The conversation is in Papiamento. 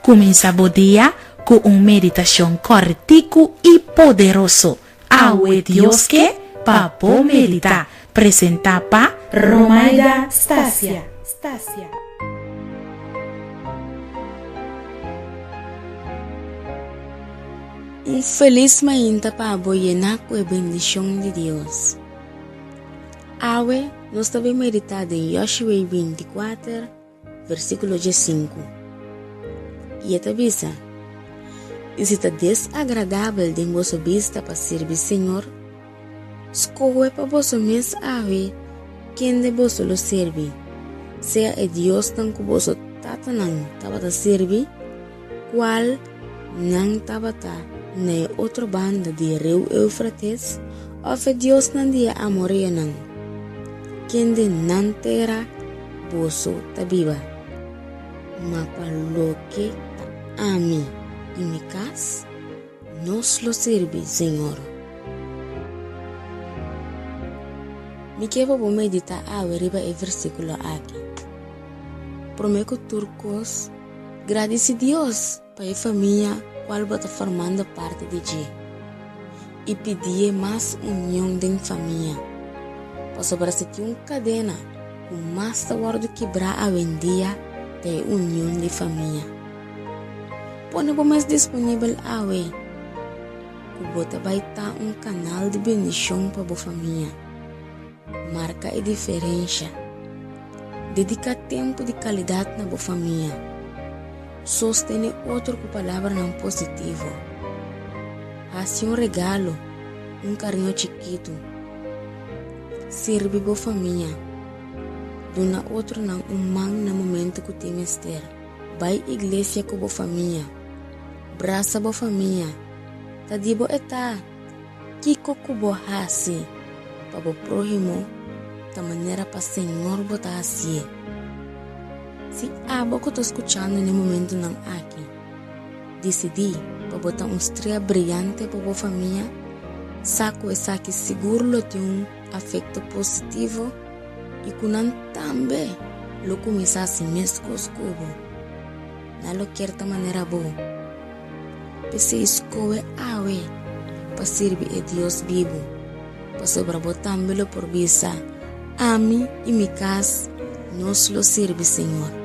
Kuminsá bo dia ku un meditashon kòrtiku i poderoso. Awe Dios ke pa bo meditá. Presentá pa Romaida Stasia. Un felis mainta pa bo yená ku e bendishon di Dios. Awe nos ta bin meditá den Yoshué 24, versíkulo 15. I e ta bisa, I si ta desagradabel den boso bista pa sirbi Señor, skohe pa boso mes awe kende boso lo sirbi, sea e diosnan ku boso tatanan tabata sirbi, kual nan tabata na e otro banda di riu Eufrates, òf e diosnan di e amoreonan, kende nan tera boso ta biba. Ma pa loke ta ami i mi kas, nos lo sirbi Señor. Mi ke pa bo meditá awe riba e versíkulo aki. Promé ku tur kos, gradisí Dios pa e famia kual bo ta formando parti di dje i pidié mas union den famia, pasobra si tin un kadena ku mas ta wòrdu kibrá awendia ta e union di famia. Pone bo mes disponibel awe ku bo ta bai ta un kanal di bendishon pa bo famia. Marka e diferensha. Dediká tempu di kalidat na bo famia. Sostené otro ku palabranan positivo. Hasi un regalo, un kariño chikitu. Sirbi bo famia. Duna otronan un man na momentu ku tin mester. Bai iglesia ku bo famia. Brasa bo famia. Ta di bo e ta. Kiko ku bo hasi pa bo próhimo ta manera pa Señor bo ta hasié. Si abo ku ta skuchando n'e momentunan aki disidí pa bo ta un strea briante pa bo famia, sa ku esaki sigur lo tin un afekto positivo i ku nan tambe lo kuminsá hasi meskos ku bo. Nan lo kier ta manera bo. P'esei skohe awe pa sirbi e Dios bibu, pasobra bo tambe lo por bisa, Ami i mi kas, nos lo sirbi Señor.